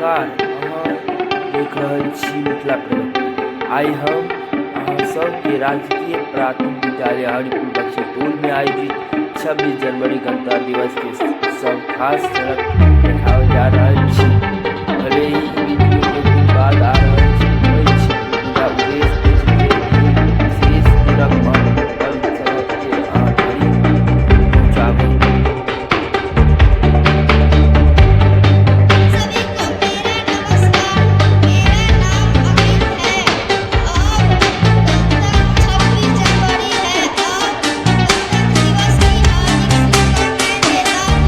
नमस्कार, अहाँ देख रहल छी मिथिला प्रगति। आइ हम अहाँ सबके राजकीय प्राथमिक विद्यालय हरिपुर बक्सी टोल में आयोजित 26 जनवरी गणतंत्र दिवस के सब खास झलक देखाबय जा रहल छी। भले ही ई वीडियो एक दिन बाद आ रहल अछि, मुदा उद्देश्य अछि जे एहि विशेष दिनक महत्व पल सबके अहाँ धरि पहुँचाबी। सभी को मेरा नमस्कार। मेरा नाम अमित है और गणतंत्र 26 जनवरी है और गणतंत्र दिवस की हार्दिक शुभकामनाएं देता हूँ। सबसे पहले मैं आप सभी को गणतंत्र दिवस की हार्दिक शुभकामनाएं देता हूँ। गणतंत्र दिवस एक भारत का राष्ट्रीय त्योहार है। इसी दिन 1950 में भारत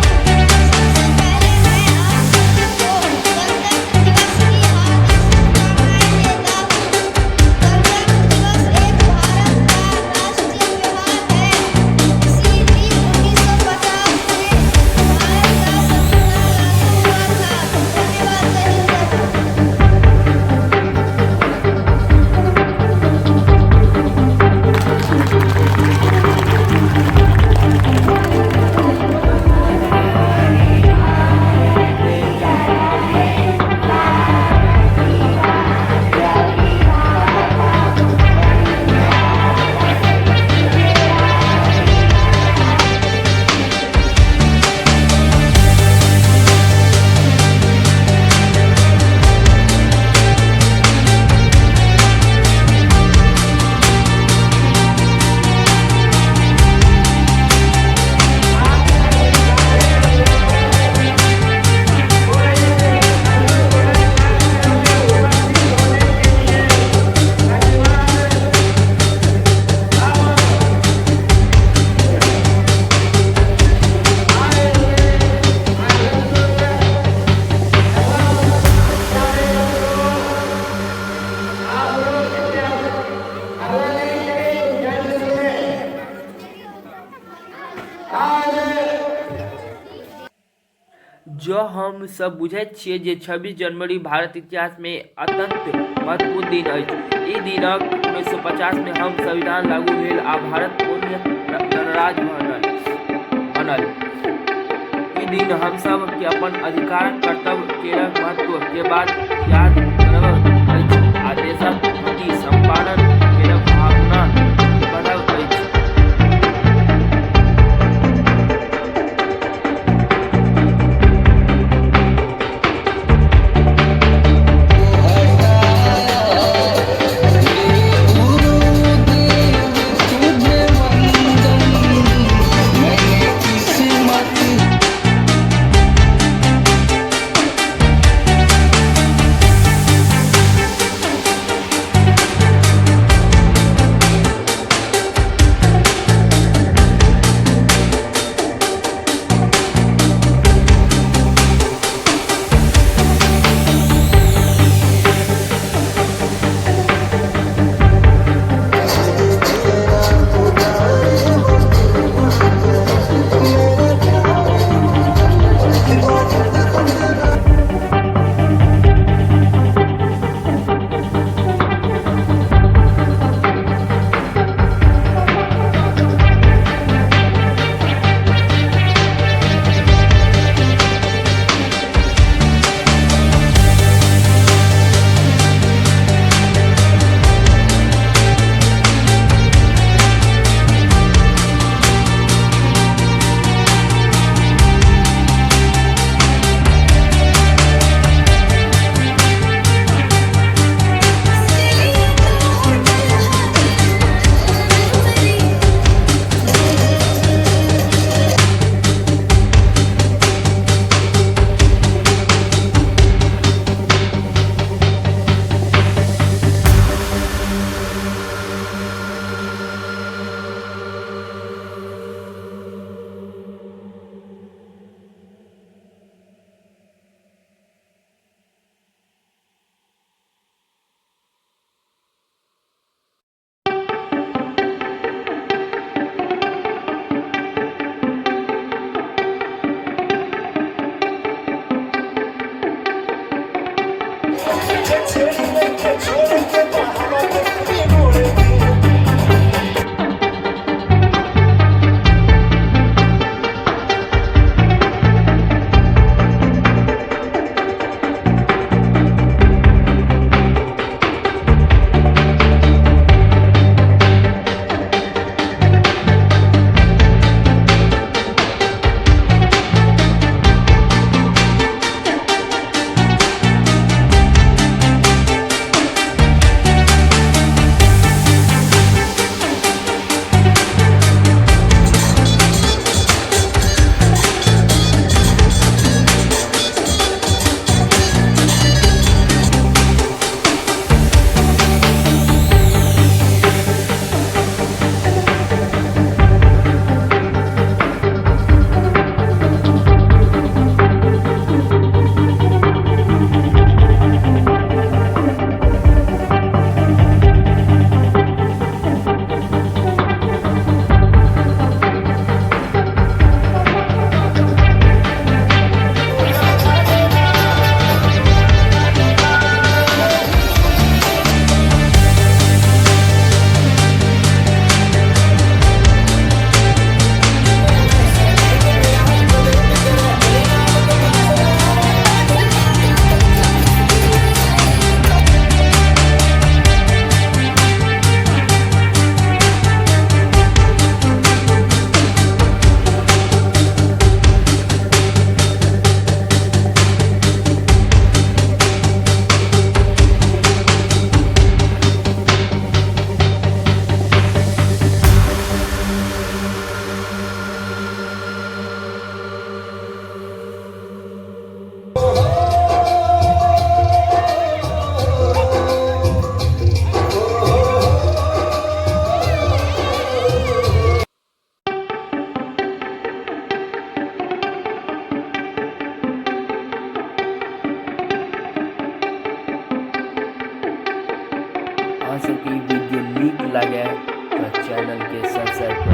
का संविधान लागू हुआ था। धन्यवाद। जय हिंद, जय भारत। जँ हम सब बुझैत छियै जे 26 जनवरी भारत इतिहास में अत्यंत महत्वपूर्ण दिन अछि। ई दिनक 1950 में हम संविधान लागू भेल आ भारत पूर्ण गणराज्य बनल। ई दिन हम सब के अपन अधिकार, कर्तव्य केर महत्व के बात याद करबैत अछि आ देशक प्रति समर्पण केर भावना के बढ़बैत अछि। गुरुदेव तुझे वंदन, मैंने किस्मत अहाँ सबके ई वीडियो नीक लागे तऽ चैनलके सब्सक्राइब।